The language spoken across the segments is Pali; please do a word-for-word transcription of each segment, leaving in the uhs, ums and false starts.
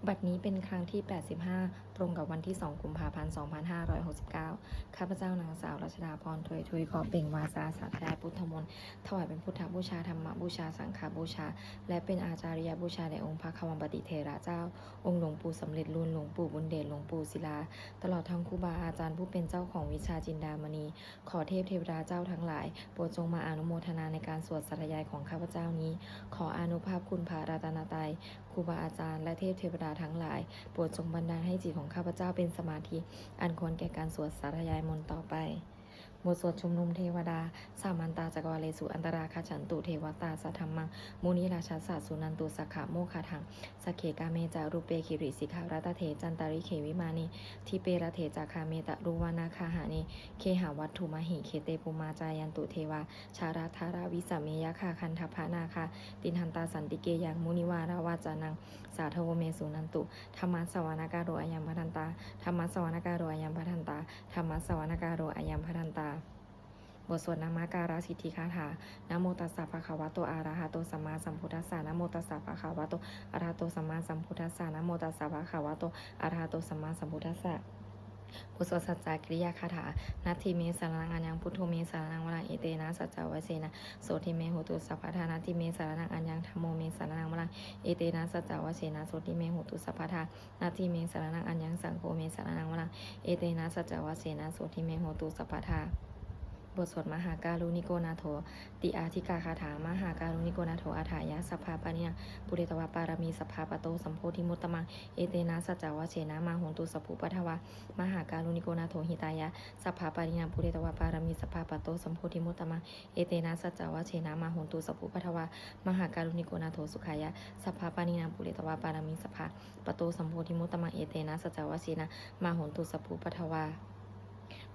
บัดนี้เป็นครั้งที่ แปดสิบห้า ตรงกับวันที่ สอง กุมภาพันธ์ สองพันห้าร้อยหกสิบเก้า ข้าพเจ้านางสาวรัชดาพร ถวยทุย ขอเปล่งวาจาสาธยายพุทธมนต์ ถวายเป็นพุทธบูชา ธรรมบูชา สังฆบูชา และเป็นอาจาริยบูชาแด่องค์พระควัมปติเถระเจ้า องค์หลวงปู่สำเร็จลุน หลวงปู่บุญเดช หลวงปู่ศิลา ตลอดทั้งครูบาอาจารย์ผู้เป็นเจ้าของวิชาจินดามณี ขอเทพเทวดาเจ้าทั้งหลาย โปรดจงมาอนุโมทนาในการสวดสาธยายของข้าพเจ้านี้ ขออานุภาพคุณพระรัตนตรัย ครูบาอาจารย์ และเทพเทวดาทั้งหลาย โปรดจงบันดาลให้จิตของข้าพเจ้าเป็นสมาธิ อันควรแก่การสวดสาธยายมนต์ต่อไป บทสวดชุมนุมเทวดา Samantā cakkavāḷesu atrāgacchantu devatā, saddhammaṃ munirājassa suṇantu saggamokkhadaṃ. Sagge kāme ca rūpe girisikharataṭe cantalikkhe vimāne, dīpe raṭṭhe ca gāme taruvanagahane gehavatthumhi khette, bhummā cāyantu devā jalathalavisame yakkhagandhabbanāgā, tiṭṭhantā santike yaṃ munivaravacanaṃ sādhavo me suṇantu. Dhammassavanakālo ayam bhadantā. Dhammassavanakālo ayam bhadantā. Dhammassavanakālo ayam bhadantā. บทสวดนมการสิทธิคาถา Namo tassa bhagavato arahato sammāsambuddhassa. Namo tassa bhagavato arahato sammāsambuddhassa. Namo tassa bhagavato arahato sammāsambuddhassa. บทสวดสัจจกิริยาคาถา Natthi me saraṇaṃ aññaṃ, buddho me saraṇaṃ varaṃ, etena saccavajjena sotthi me hotu sabbadā. Natthi me saraṇaṃ aññaṃ, dhammo me saraṇaṃ varaṃ, etena saccavajjena sotthi me hotu sabbadā. Natthi me saraṇaṃ aññaṃ, saṅgho me saraṇaṃ varaṃ, etena saccavajjena sotthi me hotu sabbadā. บทสวดมหาการุณิโกนาโถ ติอาทิกาคาถา Mahākāruṇiko nātho atthāya sabbapāṇinaṃ, pūretvā pāramī sabbā patto sambodhimuttamaṃ, etena saccavajjena mā hontu sabbupaddavā. Mahākāruṇiko nātho hitāya sabbapāṇinaṃ, pūretvā pāramī sabbā patto sambodhimuttamaṃ, etena saccavajjena mā hontu sabbupaddavā. Mahākāruṇiko nātho sukhāya sabbapāṇinaṃ, pūretvā pāramī sabbā patto sambodhimuttamaṃ, etena saccavajjena mā hontu sabbupaddavā.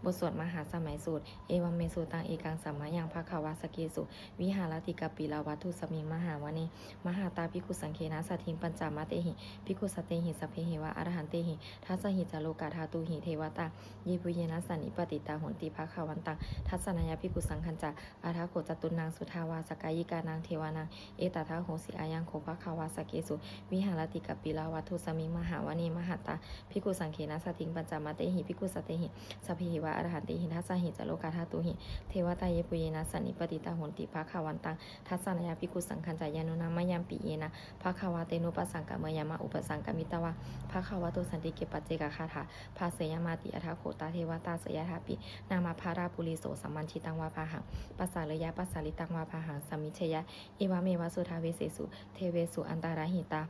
บทสวดมหาสมัยสูตร Evaṃ me sutaṃ. Ekaṃ samayaṃ bhagavā sakkesu viharati kapilavatthusmiṃ mahāvane mahatā bhikkhusaṅghena saddhiṃ pañcamattehi bhikkhusatehi sabbeheva arahantehi. Dasahi ca lokadhātūhi devatā yebhuyyena sannipatitā honti bhagavantaṃ dassanāya bhikkhusaṅghañca. Atha kho catunnaṃ suddhāvāsakāyikānaṃ devānaṃ etadahosi: Ayaṃ kho bhagavā sakkesu viharati kapilavatthusmiṃ mahāvane mahatā bhikkhusaṅghena saddhiṃ pañcamattehi bhikkhusatehi sabbeheva arahantehi. Dasahi ca lokadhātūhi devatā yebhuyyena sannipatitā honti bhagavantaṃ dassanāya bhikkhusaṅghañca. Yannūna mayampi yena bhagavā tenupasaṅkameyyāma, upasaṅkamitvā bhagavato santike paccekagāthā bhāseyyāmāti. Atha kho tā devatā seyyathāpi nāma balavā puriso sammiñjitaṃ vā bāhaṃ pasāreyya, pasāritaṃ vā bāhaṃ sammiñjeyya, evameva suddhāvāsesu devesu antarahitā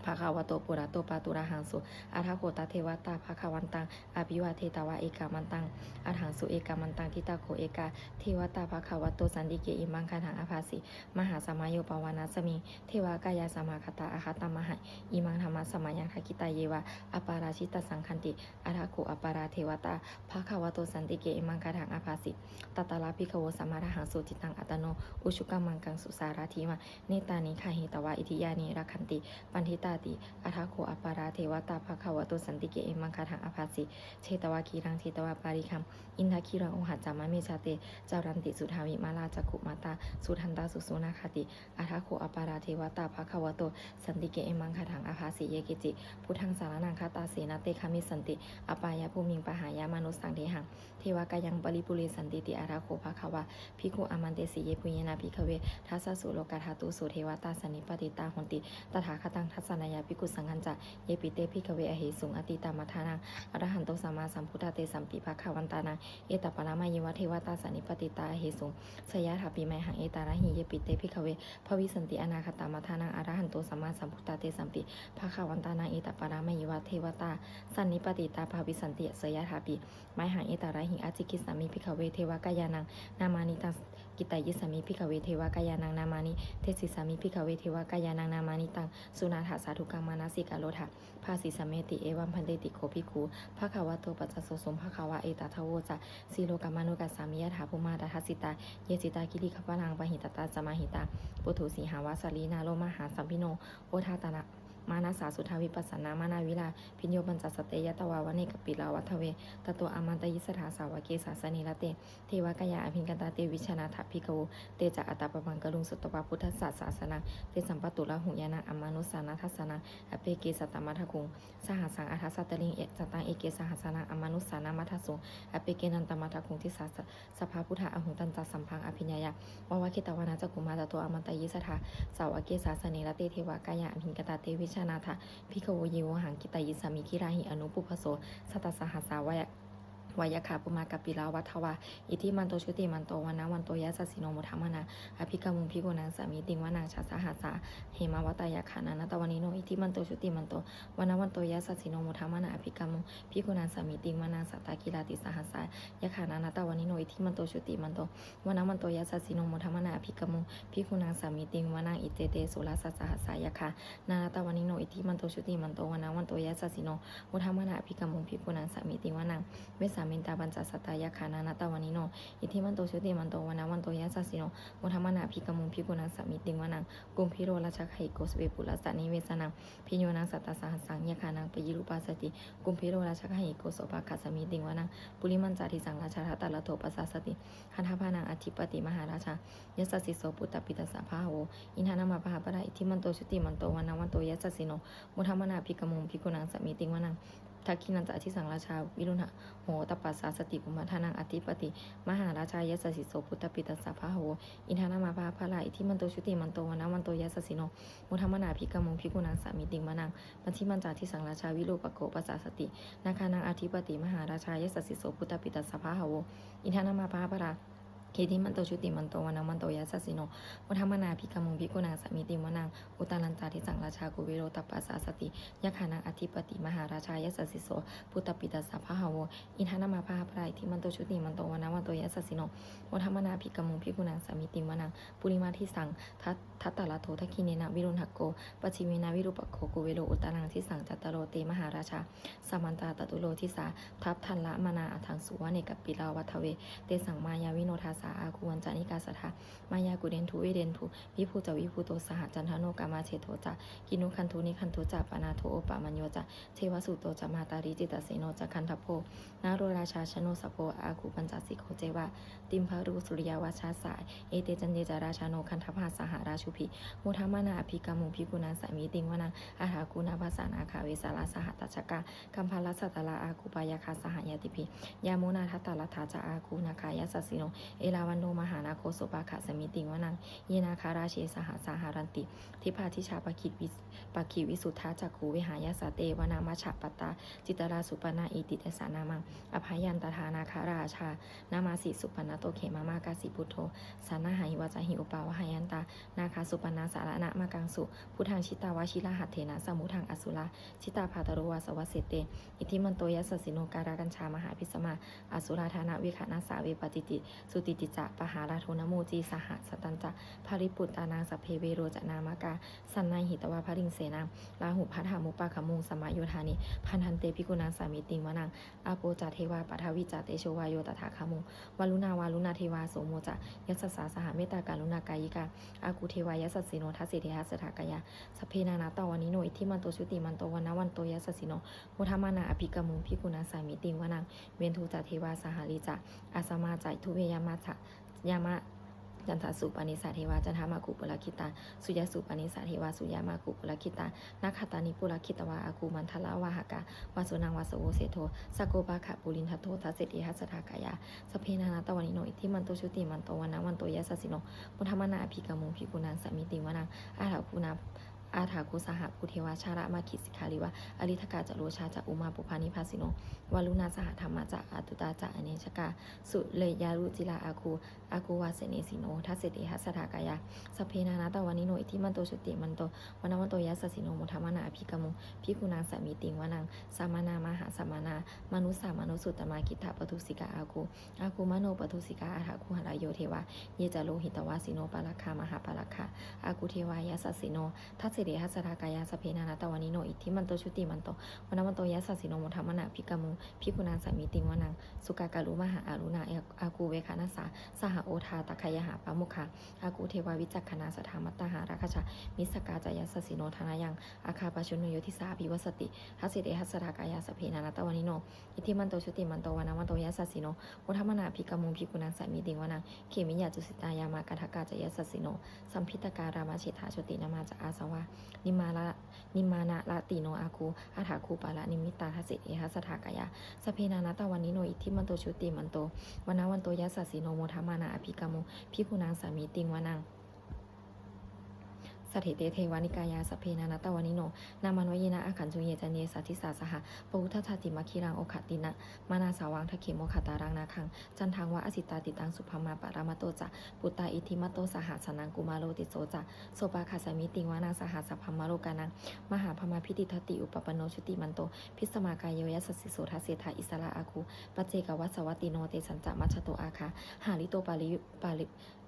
bhagavato purato pāturahaṃsu. Atha kho tā devatā bhagavantaṃ abhivādetvā ekamantaṃ aṭṭhaṃsu. Ekamantaṃ ṭhitā kho ekā devatā bhagavato santike imaṃ gāthaṃ abhāsi: Mahāsamayo pavanasmiṃ, devakāyā samāgatā, āgatamha imaṃ dhammasamayaṃ, dakkhitāyeva aparājitasaṅghanti. Atha kho aparā devatā bhagavato santike imaṃ gāthaṃ abhāsi: Tatra bhikkhavo samādahaṃsu, cittaṃ attano ujukamakaṃsu, sārathīva nettāni gahetvā, indriyāni rakkhanti paṇḍitāti. Atha kho aparā devatā bhagavato santike imaṃ gāthaṃ abhāsi: Chetvā khīlaṃ chetvā palighaṃ, indakhīlaṃ ūhacca manejā, te caranti suddhā vimalā, cakkhumatā sudantā susunāgāti. Atha kho aparā devatā bhagavato santike imaṃ gāthaṃ abhāsi: Ye keci buddhaṃ saraṇaṃ gatāse, na te gamissanti apāyabhūmiṃ, pahāya mānusaṃ dehaṃ devakāyaṃ paripūressantīti. Atha kho bhagavā bhikkhū āmantesi: Yebhuyyena bhikkhave dasasu lokadhātūsu devatā sannipatitā honti tathāgataṃ dassanāya bhikkhusaṅghañca. Yepi te bhikkhave ahesuṃ atītamaddhānaṃ arahanto sammāsambuddhā, tesampi bhagavantānaṃ etaparamāyeva devatā sannipatitā ahesuṃ, seyyathāpi mayhaṃ etarahi. Yepi te bhikkhave bhavissanti anāgatamaddhānaṃ arahanto sammāsambuddhā, tesampi bhagavantānaṃ etaparamāyeva devatā sannipatitā bhavissanti, seyyathāpi mayhaṃ etarahi. Ācikkhissāmi bhikkhave devakāyānaṃ nāmāni, taṃ kittayissāmi bhikkhave devakāyānaṃ nāmāni, desissāmi bhikkhave devakāyānaṃ nāmāni, taṃ suṇātha sādhukaṃ manasikarotha bhāsissāmīti. Evaṃ bhanteti kho bhikkhū bhagavato paccassosuṃ. Bhagavā etadavoca: Silokamanukassāmi, yattha bhummā tadassitā; ye sitā girigabbharaṃ, pahitattā samāhitā. Puthū sīhāva sallīnā, lomahaṃsābhisambhuno; odātamanasā mānasā suddhā vippasannā, mānavilā bhiyyo pañcasate ñatvā, vane kāpilavatthave. Tato āmantayi satthā, sāvake sāsane rate, devakāyā abhikkantā, te vijānātha bhikkhavo. Te ca ātappamakaruṃ, sutvā buddhassa sāsanaṃ, tesampāturahu ñāṇaṃ, amanussāna dassanaṃ. Appeke satamaddakkhuṃ, sahassaṃ atha sattariṃ, sataṃ eke sahassānaṃ, amanussānamaddasuṃ. Appekenantamaddakkhuṃ, disā sabbā phuṭā ahuṃ, tañca sabbaṃ abhiññāya, vavakkhitvāna cakkhumā. Tato āmantayi satthā, sāvake sāsane rate, devakāyā abhikkantā, te vijānātha bhikkhavo. Ye vohaṃ kittayissāmi, girāhi anupubbaso. Sattasahassā va yakkhā, bhummā kāpilavatthavā, iddhimanto jutimanto, vaṇṇavanto yasassino, modamānā abhikkāmuṃ, bhikkhūnaṃ samitiṃ vanaṃ. Chasahassā hemavatā, yakkhā nānattavaṇṇino, iddhimanto jutimanto, vaṇṇavanto yasassino, modamānā abhikkāmuṃ, bhikkhūnaṃ samitiṃ vanaṃ. Sātāgirā tisahassā, yakkhā nānattavaṇṇino, iddhimanto jutimanto, vaṇṇavanto yasassino, modamānā abhikkāmuṃ, bhikkhūnaṃ samitiṃ vanaṃ. Iccete soḷasasahassā, yakkhā nānattavaṇṇino, iddhimanto jutimanto, vaṇṇavanto yasassino, modamānā abhikkāmuṃ, bhikkhūnaṃ samitiṃ vanaṃ. Vessāmittā pañcasatā, yakkhā nānattavaṇṇino, iddhimanto jutimanto, vaṇṇavanto yasassino, modamānā abhikkāmuṃ, bhikkhūnaṃ samitiṃ vanaṃ. Kumbhīro rājagahiko, vepullassa nivesanaṃ, bhiyyo naṃ satasahassaṃ, yakkhānaṃ payirupāsati, kumbhīro rājagahiko, sopāga samitiṃ vanaṃ. Purimañca disaṃ rājā, dhataraṭṭho pasāsati, gandhabbānaṃ ādhipati, mahārājā yasassi so. Puttāpi tassa bahavo, indanāmā mahabbalā, iddhimanto jutimanto, vaṇṇavanto yasassino, modamānā abhikkāmuṃ, bhikkhūnaṃ samitiṃ vanaṃ. Dakkhiṇañca disaṃ rājā, virūḷho tappasāsati, kumbhaṇḍānaṃ ādhipati, mahārājā yasassi so. Puttāpi tassa bahavo, indanāmā mahabbalā, iddhimanto jutimanto, vaṇṇavanto yasassino, modamānā abhikkāmuṃ, bhikkhūnaṃ samitiṃ vanaṃ. Pacchimañca disaṃ rājā, virūpakkho pasāsati, nāgānaṃ ādhipati, mahārājā yasassi so. Puttāpi tassa bahavo, indanāmā mahabbalā, iddhimanto jutimanto, vaṇṇavanto yasassino, modamānā abhikkāmuṃ, bhikkhūnaṃ samitiṃ vanaṃ. Uttarañca disaṃ rājā, kuvero tappasāsati, yakkhānaṃ ādhipati, mahārājā yasassi so. Puttāpi tassa bahavo, indanāmā mahabbalā, iddhimanto jutimanto, vaṇṇavanto yasassino, modamānā abhikkāmuṃ, bhikkhūnaṃ samitiṃ vanaṃ. Purimaṃ disaṃ dha- dhataraṭṭho, dakkhiṇena virūḷhako, pacchimena virūpakkho, kuvero uttaraṃ disaṃ. Cattāro te mahārājā, samantā caturo disā, daddallamānā aṭṭhaṃsu, vane kāpilavatthave. Tesaṃ māyāvino dāsā, āgū vañcanikā saṭhā, māyā kuṭeṇḍu veṭeṇḍu, viṭū ca viṭuṭo saha, candano kāmaseṭṭho ca, kinnughaṇḍu nighaṇḍu ca, panādo opamañño ca, devasūto ca mātali, cittaseno ca gandhabbo, naḷorājā janosabho, āgū pañcasikho ceva, timbarū suriyavacchasā. Ete caññe ca rājāno, gandhabbā saha rājubhi, modamānā abhikkāmuṃ, bhikkhūnaṃ samitiṃ vanaṃ. Athāgū nābhasā nāgā, vesālā saha tacchakā, kambalassatarā āgū, pāyāgā saha ñātibhi, yāmunā dhataraṭṭhā ca, āgū nāgā yasassino, erāvaṇo mahānāgo, sopāga samitiṃ vanaṃ. Ye nāgarāje sahasā haranti, dibbā dijā pakkhi vis- pakkhi visuddhacakkhū, vehāyasā te vanamajjhapattā, citrā supaṇṇā iti tesa nāmaṃ. Abhayantadā nāgarājānamāsi, supaṇṇato khemamakāsi buddho, saṇhāhi vācāhi upavhayantā, nāgā supaṇṇā saraṇamakaṃsu, buddhaṃ jitavā jirahatthena, samuddaṃ asurā sitā, bhātaro vāsavassete, iddhimanto yasassino. Kālakañjā mahābhismā, asurā dānaveghasā, vepacitti sucitti ca, pahārādo namucī saha, satañca baliputtānaṃ, sabbe verocanāmakā, sannayhitvā baliṃ senaṃ, rāhubhaddamupāgamuṃ, samayodāni bhaddante, bhikkhūnaṃ samitiṃ vanaṃ. Āpo ca devā paṭhavī ca, tejo vāyo tadāgamuṃ, varuṇā vāruṇā devā, somo ca yasasā saha, mettākaruṇākāyikā, āgū devā yasassino. Dasete dasadhā kāyā, sabbe nānattavaṇṇino, iddhimanto jutimanto, vaṇṇavanto yasassino, modamānā abhikkāmuṃ, bhikkhūnaṃ samitiṃ vanaṃ. Veṇḍū ca devā sahalī ca, asamā ca duve yamā ca, yamā. Candassūpanisā devā candamāgū purakkhitā, suriyassūpanisā devā suriyamāgū purakkhitā, nakkhattāni purakkhitvā, āgū mandalavāhakā, vasūnaṃ vāsavo seṭṭho, sakkopāga purindado. Dasete dasadhā kāyā, sabbe nānattavaṇṇino, iddhimanto jutimanto, vaṇṇavanto yasassino, modamānā abhikkāmuṃ, bhikkhūnaṃ samitiṃ vanaṃ. Athāgū nā- Athāgū sahabhū devā, jalamaggisikhāriva, ariṭṭhakā ca rojā ca, ummāpupphanibhāsino, varuṇā sahadhammā ca, accutā ca anejakā, sūleyyarucirā āgū, āgū vāsavanesino. Dasete dasadhā kāyā, sabbe nānattavaṇṇino, iddhimanto jutimanto, vaṇṇavanto yasassino, modamānā abhikkāmuṃ, bhikkhūnaṃ samitiṃ vanaṃ. Samānā mahāsamānā, mānusā mānusuttamā, khiḍḍāpadūsikā āgū, āgū manopadūsikā. Athāgū harayo devā, ye ca lohitavāsino, pāragā mahāpāragā, āgū devā yasassino. Dasete dasadhā kāyā sabbe nānattavaṇṇino, iddhimanto jutimanto vaṇṇavanto yasassino, modamānā abhikkāmuṃ bhikkhūnaṃ samitiṃ vanaṃ. Sukkā karumhā aruṇā āgū veghanasā saha, odātagayhā pāmokkhā āgū devā vicakkhaṇā. Sadāmattā hāragajā missakā ca yasassino, thanayaṃ āgā pajjunno yo disā abhivassati. Dasete dasadhā kāyā sabbe nānattavaṇṇino, iddhimanto jutimanto vaṇṇavanto yasassino, modamānā abhikkāmuṃ bhikkhūnaṃ samitiṃ vanaṃ. Khemiyā tusitā yāmā kaṭṭhakā ca yasassino, lambitakā lāmaseṭṭhā jotināmā ca āsavā, nimmānaratino āgū athāgū paranimmitā. Dasete dasadhā kāyā sabbe nānattavaṇṇino, iddhimanto jutimanto vaṇṇavanto yasassino, modamānā abhikkāmuṃ bhikkhūnaṃ samitiṃ vanaṃ. Saṭṭhete devanikāyā sabbe nānattavaṇṇino, nāmanvayena āgañchuṃ ye caññe sadisā saha. Pavutthajātimakhilaṃ oghatiṇṇamanāsavaṃ, dakkhemoghataraṃ nāgaṃ candaṃva asitātitaṃ. Subrahmā paramatto ca puttā iddhimato saha, sanaṅkumāro tisso ca sopāga samitiṃ vanaṃ. Sahassabrahmalokānaṃ mahābrahmābhitiṭṭhati, upapanno jutimanto bhismākāyo yasassi so. Dasettha issarā āgū paccekavasavattino, tesañca majjhato āgā hārito pari- pari-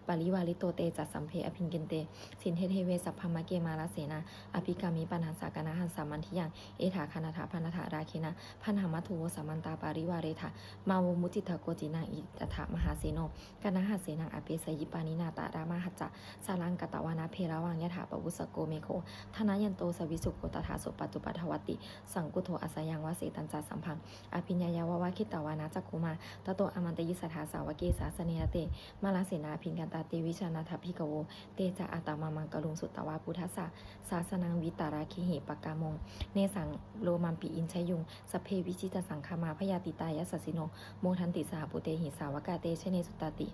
parivārito. Te ca sabbe abhikkante sinde deve sabrahmake, mārasenā abhikkāmi pahāsakā. Nahaṃ samaṅdeyyaṃ etha gaṇhatha bandhatha rāgena, bandhamatthu vo samantā parivāretha. Mā vo muñcittha koci naṃ, iti tattha mahāseno kaṇhasenaṃ apesayi. Pāṇinā talamāhacca saraṃ katvāna bheravaṃ, yathā pāvussako megho thanayanto savijjuko, tadā so paccudāvatti saṅkuddho asayaṃvase. Tañca sabbaṃ abhiññāya vavakkhitvāna cakkhumā, tato āmantayi satthā sāvake sāsane rate. Mārasenā abhikkantā te vijānātha bhikkhavo, te ca ātappamakaruṃ sutvā buddhassa sāsanaṃ, vītarāgehi pakkāmuṃ nesaṃ lomampi iñjayuṃ. Sabbe vijitasaṅgāmā bhayātītā yasassino, modanti saha bhūtehi sāvakā te janesutāti.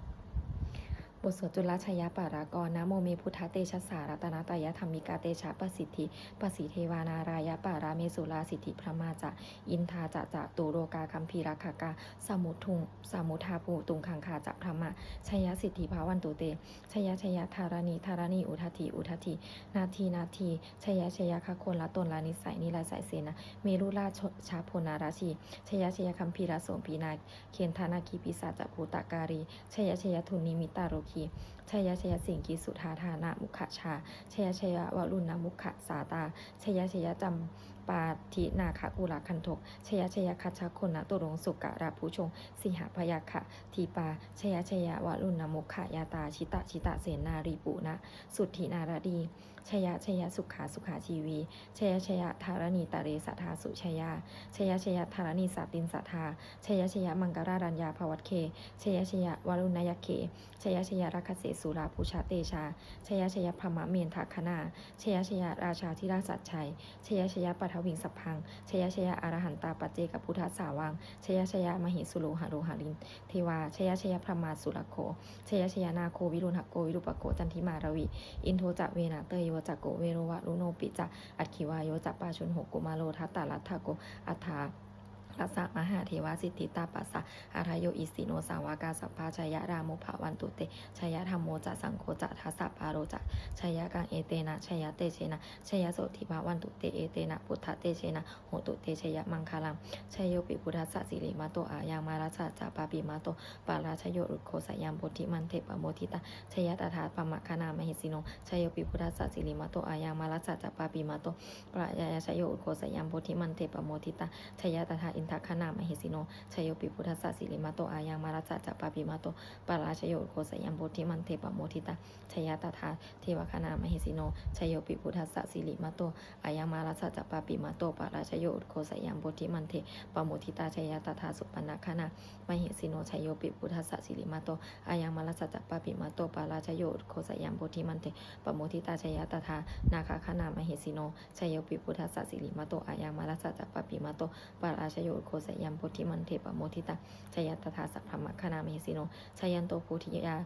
บทสวดจุลชัยปกรณ์ Namo me buddhatejassā, ratanattayadhammikā tejapasiddhi, pasīdevā nārāyaparamesurā, siddhibrahmā ca indā ca catulokā gambhīrakkhakā, samuddaṃ samuddā bhūtuṃ gaṅgā ca brahmā, jayasiddhi bhavantu te. Jaya jaya dharaṇi dharaṇī udadhi udadhī nadi nadī, jaya jaya gagonlatonlanisai nirayasena merurāja bonarajī, jaya jaya gambhīrasombhī nāgendanāgī pisācabhūtakālī, jaya jaya dunnimittarogī, jaya jaya siṅgīsudādānamukhajā, jaya jaya varuṇṇamukhasātrā, jaya jaya campādināgakulagantho, jaya jaya gajagonnaturaṅga sukarabhujaṅga sīhabyagghadīpā, jaya jaya varuṇṇamukhayātrā, jita jita sennārī puna suddhi naradī, jaya jaya sukhā sukhā jīvī, jaya jaya dharaṇītale sadā sujayā, jaya jaya dharaṇī sāntin sadā, jaya jaya maṅkarāraññā bhavagge, jaya jaya varuṇṇayakkhe, jaya jaya rakkhase surabhujatejā, jaya jaya brahmmendagaṇā, jaya jaya rājādhirājasājjai, jaya jaya paṭhaviṃ sabbaṃ, jaya jaya arahantā paccekabuddhasāvaṃ, jaya jaya mahesuro haro harindevā, jaya jaya brahmā surakkho, jaya jaya nāgo viruḷhako virūpakkho candimā ravi, indo ca venateyyo ca kuvero varuṇopi ca, aggi vāyo ca pājuṇho kumāro dhataraṭṭhako, aṭṭhārasa mahādevā siddhitāpasa-ādayo, isino sāvakā sabbā jaya rāmo bhavantu te, jaya dhammo ca saṅgho ca dasapālo ca jayakaṃ, etena jayatejena jayasotthī bhavantu te, etena buddhatejena hotu te jayamaṅgalaṃ. Jayopi buddhassa sirīmato ayaṃ, mārassa ca pāpimato parājayo, ugghosayaṃ bodhimaṇḍe pamoditā, jaya tadā brahmagaṇā mahesino. Jayopi buddhassa sirīmato ayaṃ, mārassa ca pāpimato parājayo, ugghosayaṃ bodhimaṇḍe pamoditā, jaya tadā indagaṇā mahesino. Jayopi buddhassa sirīmato ayaṃ, mārassa ca pāpimato parājayo, ugghosayaṃ bodhimaṇḍe pamoditā, jaya tadā devagaṇā mahesino. Jayopi buddhassa sirīmato ayaṃ, mārassa ca pāpimato parājayo, ugghosayaṃ bodhimaṇḍe pamoditā, jaya tadā supaṇṇagaṇā mahesino. Jayopi buddhassa sirīmato ayaṃ, mārassa ca pāpimato parājayo, ugghosayaṃ bodhimaṇḍe pamoditā, jaya tadā nāgagaṇā mahesino. Jayopi buddhassa sirīmato ayaṃ, mārassa ca pāpimato parājayo, ugghosayaṃ bodhimaṇḍe pamoditā, jaya tadā sabrahmagaṇā mahesino. Jayanto bodhiyā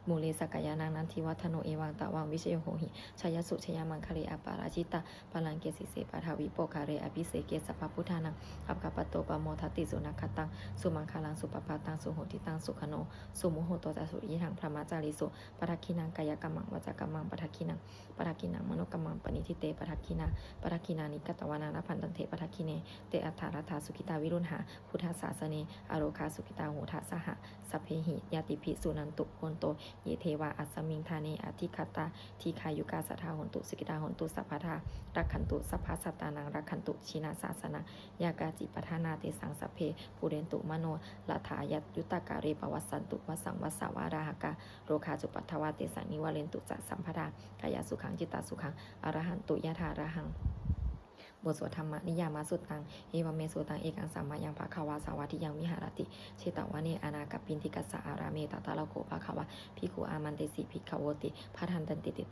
mūle sakyānaṃ nandivaḍḍhano, evaṃ tvaṃ vijayo hohi, jayassu jayamaṅgale, aparājitapallaṅke sīse paṭhavipokkhare, abhiseke sabbabuddhānaṃ aggappatto pamodati. Sunakkhattaṃ sumaṅgalaṃ supabhātaṃ suhuṭṭhitaṃ, sukhaṇo sumuhutto ca suyiṭṭhaṃ brahmacārisu, padakkhiṇaṃ kāyakammaṃ vācākammaṃ padakkhiṇaṃ, padakkhiṇaṃ manokammaṃ paṇidhī te padakkhiṇā, padakkhiṇāni katvāna labhantatthe padakkhiṇe. Te atthaladdhā sukhitā viruḷhā buddhasāsane, arogā sukhitā hotha saha sabbehi ñātibhi. Suṇantu bhonto Ye devā asmiṃ ṭhāne adhigatā dīghāyukā sadā hontu sukhitā hontu sabbadā. Rakkhantu sabbasattānaṃ rakkhantu jinasāsanaṃ. Yā kāci patthanā tesaṃ sabbe pūrentu manorathā. Yuttakāle pavassantu vassaṃ vassāvalāhakā. Rogā cupaddavā tesaṃ nivārentu ca sabbadā. Kāyasukhaṃ cittasukhaṃ arahantu yathārahaṃ. บทสวด Dhammaniyāmasuttaṃ. Evaṃ me sutaṃ. Ekaṃ samayaṃ bhagavā sāvatthiyaṃ viharati jetavane anāthapiṇḍikassa ārāme. Tatra kho bhagavā bhikkhū āmantesi bhikkhavoti. Bhadanteti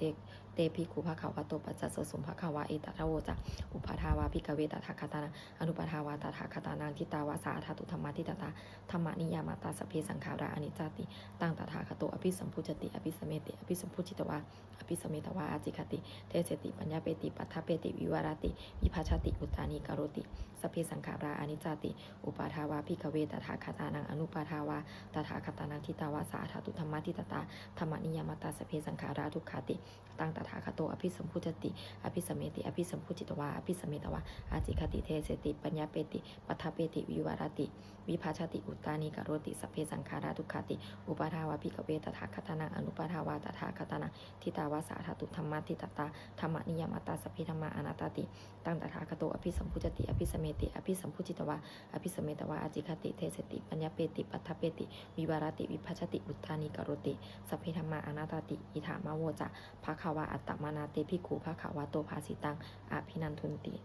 te bhikkhū bhagavato paccassosuṃ. Bhagavā etadavoca. Uppādā vā bhikkhave tathāgatānaṃ anuppādā vā tathāgatānaṃ ṭhitāva sā dhātu dhammaṭṭhitatā dhammaniyāmatā sabbe saṅkhārā aniccāti. Taṃ tathāgato abhisambujjhati abhisameti. Abhisambujjhitvā abhisametvā ācikkhati deseti paññapeti paṭṭhapeti vivarati vibhajati uttānīkaroti sabbe saṅkhārā aniccāti. Uppādā vā bhikkhave tathāgatānaṃ anuppādā vā tathāgatānaṃ ṭhitāva sā dhātu dhammaṭṭhitatā dhammaniyāmatā sabbe saṅkhārā dukkhāti. Taṃ tathāgato abhisambujjhati abhisameti. Abhisambujjhitvā abhisametvā ācikkhati deseti paññapeti paṭṭhapeti vivarati vibhajati uttānīkaroti sabbe saṅkhārā dukkhāti. Uppādā vā bhikkhave tathāgatānaṃ anuppādā vā tathāgatānaṃ ṭhitāva sā dhātu dhammaṭṭhitatā dhammaniyāmatā sabbe dhammā anattāti. Taṃ tathāgato abhisambujjhati abhisameti. Abhisambujjhitvā abhisametvā ācikkhati deseti paññapeti paṭṭhapeti vivarati vibhajati uttānīkaroti sabbe dhammā anattāti. Idamavoca bhagavā. Attamanā te bhikkhū bhagavato bhāsitaṃ abhinandunti.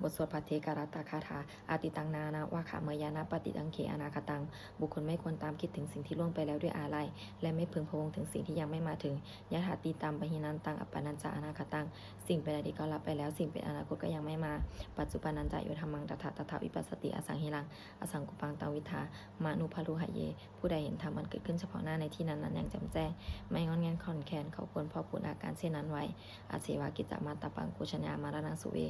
บทสวดภัทเทกรัตตคาถา Atītaṃ nānvāgameyya nappaṭikaṅkhe anāgataṃ. บุคคลไม่ควรตามคิดถึงสิ่งที่ล่วงไปแล้วด้วยอาลัย และไม่พึงพะวงถึงสิ่งที่ยังไม่มาถึง Yadatītampahīnantaṃ appattañca anāgataṃ. สิ่งเป็นอดีตก็ละไปแล้ว สิ่งเป็นอนาคตก็ยังไม่มา Paccuppannañca yo dhammaṃ tattha tattha vipassati asaṃhiraṃ asaṅkuppaṃ taṃ viddhā manubrūhaye. ผู้ใดเห็นธรรมอันเกิดขึ้นเฉพาะหน้าในที่นั้นๆ อย่างแจ่มแจ้ง ไม่ง่อนแง่นคลอนแคลน เขาควรพอกพูนอาการเช่นนั้นไว้ Ajjeva kiccamātappaṃ ko jaññā maraṇaṃ suve.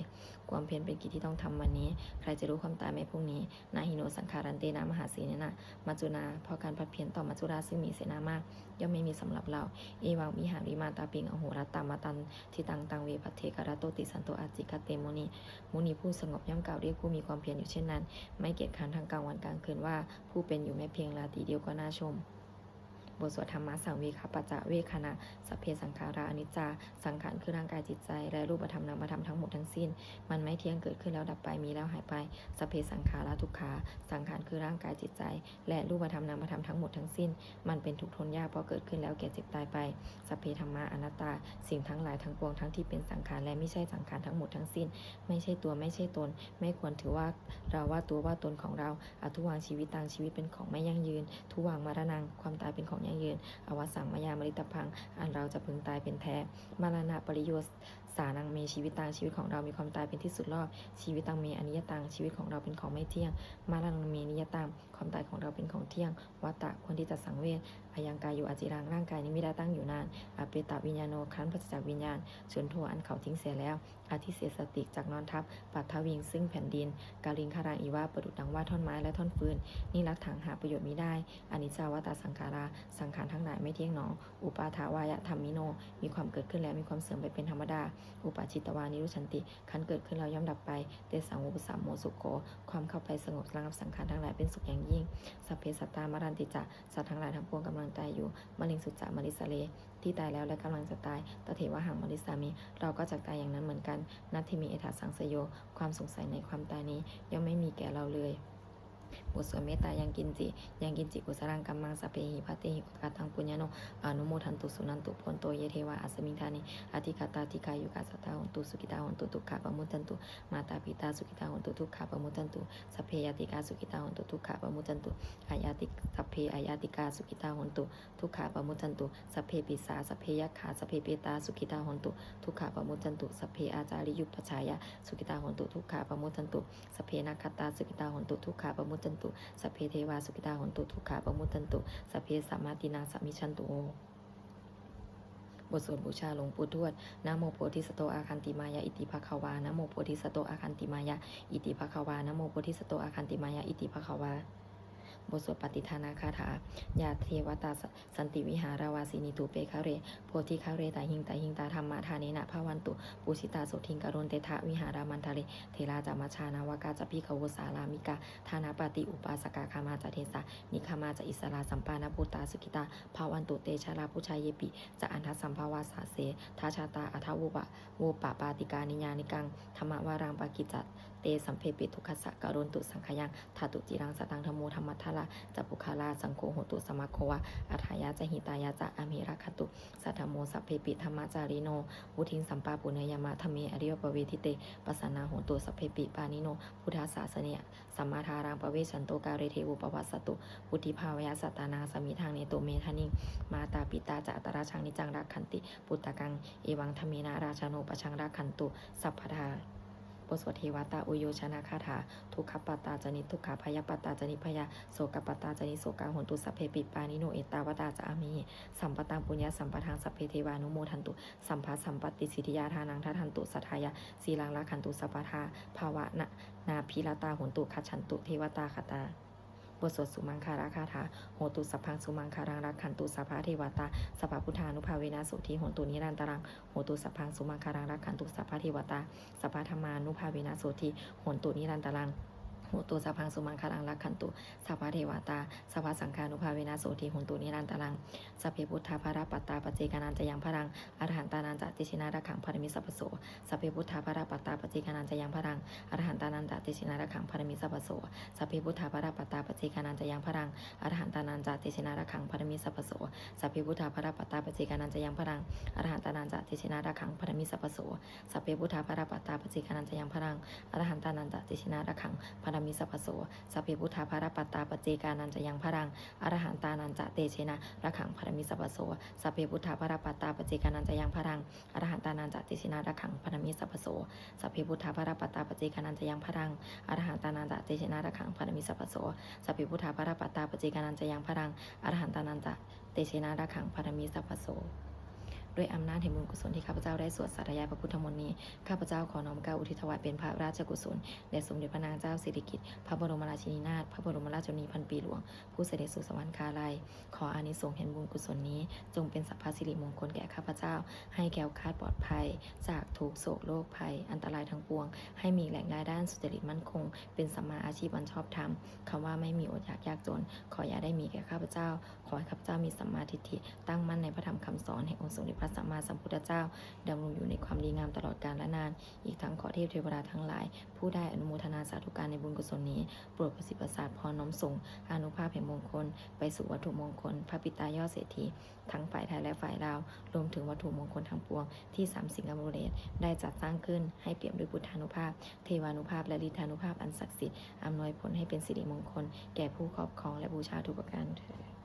ความเพียรเป็นกิจที่ต้องทำวันนี้ ใครจะรู้ความตายแม้พรุ่งนี้ Na hi no saṅgarantena mahāsenena maccunā. เพราะการผัดเพี้ยนต่อมัจจุราชซึ่งมีเสนามาก ย่อมไม่มีสำหรับเรา Evaṃ vihārimātāpiṃ ahorattamatanditaṃ taṃ ve bhaddekarattoti santo ācikkhate muni. มุนีผู้สงบย่อมกล่าวเรียกผู้มีความเพียรอยู่เช่นนั้น ไม่เกียจคร้านทั้งกลางวันกลางคืนว่า ผู้เป็นอยู่แม้เพียงราตรีเดียวก็น่าชม บทสวด Dhammasaṃvegapaccavekkhaṇa. Sabbe saṅkhārā aniccā. สังขารคือร่างกายจิตใจ และรูปธรรมนามธรรมทั้งหมดทั้งสิ้น มันไม่เที่ยง เกิดขึ้นแล้วดับไป มีแล้วหายไป Sabbe saṅkhārā dukkhā. สังขารคือร่างกายจิตใจ และรูปธรรมนามธรรมทั้งหมดทั้งสิ้น มันเป็นทุกข์ทนยาก เพราะเกิดขึ้นแล้วแก่เจ็บตายไป Sabbe dhammā anattā. สิ่งทั้งหลายทั้งปวงทั้งที่เป็นสังขารและไม่ใช่สังขารทั้งหมดทั้งสิ้น ไม่ใช่ตัวไม่ใช่ตน ไม่ควรถือว่าเราว่าตัวว่าตนของเรา Adhuvaṃ jīvitaṃ. ชีวิตเป็นของไม่ยั่งยืน Dhuvaṃ maraṇaṃ. ความตายเป็นของยั่งยืน Avassaṃ mayā maritabbaṃ. อันเราจะพึงตายเป็นแท้ Maraṇapariyosānaṃ me jīvitaṃ. ชีวิตของเรามีความตายเป็นที่สุดรอบ Jīvitaṃ me aniyataṃ. ชีวิตของเราเป็นของไม่เที่ยง Maraṇaṃ me niyataṃ. ความตายของเราเป็นของเที่ยง Vata. ควรที่จะสังเวช Ayaṃ kāyo aciraṃ. ร่างกายนี้มิได้ตั้งอยู่นาน Apetaviññāṇo. ครั้นปราศจากวิญญาณ Chuḍḍho. อันเขาทิ้งเสียแล้ว Adhisessati. จักนอนทับ Paṭhaviṃ. ซึ่งแผ่นดิน Kaliṅgaraṃ iva. ประดุจดังว่าท่อนไม้และท่อนฟืน Niratthaṃ. หาประโยชน์มิได้ Aniccā vata saṅkhārā. สังขารทั้งหลายไม่เที่ยงหนอ Uppādavayadhammino. มีความเกิดขึ้นแล้วมีความเสื่อมไปเป็นธรรมดา Uppajjitvā nirujjhanti. ครั้นเกิดขึ้นแล้วย่อมดับไป Tesaṃ vūpasamo sukho. ความเข้าไปสงบระงับสังขารทั้งหลายเป็นสุขอย่างยิ่ง Sabbe sattā maranti ca. สัตว์ทั้งหลายทั้งปวงกำลังตายอยู่ Mariṃsu ca marissare. ที่ตายแล้วและกำลังจะตาย Tathevāhaṃ marissāmi. เราก็จักตายอย่างนั้นเหมือนกัน Natthi me ettha saṃsayo. ความสงสัยในความตายนี้ย่อมไม่มีแก่เราเลย บทสวดเมตตายังกิญจิ Yaṃ kiñci kusalaṃ kammaṃ sabbehi katehi kataṃ puññaṃ no anumodantu suṇantu bhonto ye devā asmiṃ ṭhāne adhigatā dīghāyukā sadā hontu sukhitā hontu dukkhā pamuccantu. Mātā pitā sukhitā hontu dukkhā pamuccantu. Sabbe ñātikā sukhitā hontu dukkhā pamuccantu. Aññāti sabbe aññātikā sukhitā hontu dukkhā pamuccantu. Sabbe pisā sabbe yakkhā sabbe petā sukhitā hontu dukkhā pamuccantu. Sabbe ācariyupajjhāyā sukhitā hontu dukkhā pamuccantu. Sabbe nakkhattā sukhitā hontu dukkhā pamuccantu. Sabbe devā sukhitā hontu dukkhā pamuccantu. Sabbe sampattīnaṃ samijjhantu. บทสวดบูชาหลวงปู่ทวด Namo bodhisatto āgantimāya iti bhagavā. Namo bodhisatto āgantimāya iti bhagavā. Namo bodhisatto āgantimāya iti bhagavā. บทสวดปฏิทานาคาถา Yā devatā santi vihāravāsinī, thūpe ghare bodhighare tahiṃ tahiṃ, tā dhammadānena bhavantu pūjitā, sotthiṃ karontedha vihāramaṇḍale. Therā ca majjhā navakā ca bhikkhavo, sārāmikā dānapatī upāsakā, gāmā ca desā nigamā ca issarā, sappāṇabhūtā sukhitā bhavantu te. Jalābujā yepi ca aṇḍasambhavā, saṃsedajātā athavopapātikā, niyyānikaṃ dhammavaraṃ paṭicca te, sabbepi dukkhassa karontu saṅkhayaṃ. Ṭhātu ciraṃ sataṃ dhammo, dhammaddharā ca puggalā, saṅgho hotu samaggo va, atthāya ca hitāya ca. Amhe rakkhatu saddhammo, sabbepi dhammacārino, vuḍḍhiṃ sampāpuṇeyyāma, dhamme ariyappavedite. Pasannā hontu sabbepi pāṇino buddhasāsane, sammādhāraṃ pavecchanto kāle devo pavassatu. Vuḍḍhibhāvāya sattānaṃ, samiddhaṃ netu medaniṃ. Mātā pitā ca atrajaṃ, niccaṃ rakkhanti puttakaṃ, evaṃ dhammena rājāno, pajaṃ rakkhantu sabbadā. บทสวดเทวตาอุยโยชนคาถา Dukkhappattā ca niddukkhā, bhayappattā ca nibbhayā, sokappattā ca nissokā, hontu sabbepi pāṇino. Ettāvatā ca amhehi sambhataṃ puññasampadaṃ, sabbe devānumodantu sabbasampattisiddhiyā. Dānaṃ dadantu saddhāya, sīlaṃ rakkhantu sabbadā, bhāvanābhiratā hontu, gacchantu devatāgatā. บทสวดสุมังคลคาถา Hotu sabbaṃ sumaṅgalaṃ, rakkhantu sabbadevatā, sabbabuddhānubhāvena sotthī hontu nirantaraṃ. Hotu sabbaṃ sumaṅgalaṃ, rakkhantu sabbadevatā, sabbadhammānubhāvena sotthī hontu nirantaraṃ. Hotu sabbaṃ sumaṅgalaṃ, rakkhantu sabbadevatā, sabbasaṅghānubhāvena sotthī hontu nirantaraṃ. Sabbe buddhā balappattā, paccekānañca yaṃ balaṃ, arahantānañca tejena, rakkhaṃ bandhāmi sabbaso. Sabbe buddhā balappattā, paccekānañca yaṃ balaṃ, arahantānañca tejena, rakkhaṃ bandhāmi sabbaso. Sabbe buddhā balappattā, paccekānañca yaṃ balaṃ, arahantānañca tejena, rakkhaṃ bandhāmi sabbaso. Sabbe buddhā balappattā, paccekānañca yaṃ balaṃ, arahantānañca tejena, rakkhaṃ bandhāmi sabbaso. Sabbe buddhā balappattā, paccekānañca yaṃ balaṃ, arahantānañca tejena, rakkhaṃ bandhāmi sabbaso. Sabbe buddhā balappattā, paccekānañca yaṃ balaṃ, arahantānañca tejena, rakkhaṃ bandhāmi sabbaso. Sabbe buddhā balappattā, paccekānañca yaṃ balaṃ, arahantānañca tejena, rakkhaṃ bandhāmi sabbaso. Sabbe buddhā balappattā, paccekānañca yaṃ balaṃ, arahantānañca tejena, rakkhaṃ bandhāmi sabbaso. Sabbe buddhā balappattā, paccekānañca yaṃ balaṃ, arahantānañca tejena, rakkhaṃ bandhāmi sabbaso. ด้วยอำนาจแห่งบุญกุศลที่ข้าพเจ้าได้สวดสาธยายพระพุทธมนต์นี้ ข้าพเจ้าขอน้อมเกล้าอุทิศถวายเป็นพระราชกุศลแด่สมเด็จพระนางเจ้าสิริกิติ์ พระบรมราชินีนาถ พระบรมราชชนนีพันปีหลวง ผู้เสด็จสู่สวรรคาลัย ขออานิสงส์แห่งบุญกุศลนี้ จงเป็นสัพพสิริมงคลแก่ข้าพเจ้า ให้แคล้วคลาดปลอดภัยจากทุกข์โศกโรคภัย อันตรายทั้งปวง ให้มีแหล่งรายได้สุจริตมั่นคง เป็นสัมมาอาชีพอันชอบธรรม คำว่าไม่มีอดอยากยากจน ขออย่าได้มีแก่ข้าพเจ้า ขอให้ข้าพเจ้ามีสัมมาทิฏฐิ ตั้งมั่นในพระธรรมคำสอนแห่งองค์สมเด็จพระสัมมาสัมพุทธเจ้า ดำรงอยู่ในความดีงามตลอดกาลและนาน อีกทั้งขอเทพเทวดาทั้งหลาย ผู้ได้อนุโมทนาสาธุการในบุญกุศลนี้ โปรดประสิทธิ์ประสาทพรน้อมส่งอานุภาพแห่งมงคล ไปสู่วัตถุมงคล พระปิดตายอดเศรษฐี ทั้งฝ่ายไทยและฝ่ายลาว รวมถึงวัตถุมงคลทั้งปวง ที่สามสิงห์อมเรตได้จัดสร้างขึ้น ให้เปี่ยมด้วยพุทธานุภาพ เทวานุภาพ และฤทธานุภาพอันศักดิ์สิทธิ์ อำนวยผลให้เป็นสิริมงคล แก่ผู้ครอบครองและบูชาทุกประการเทอญ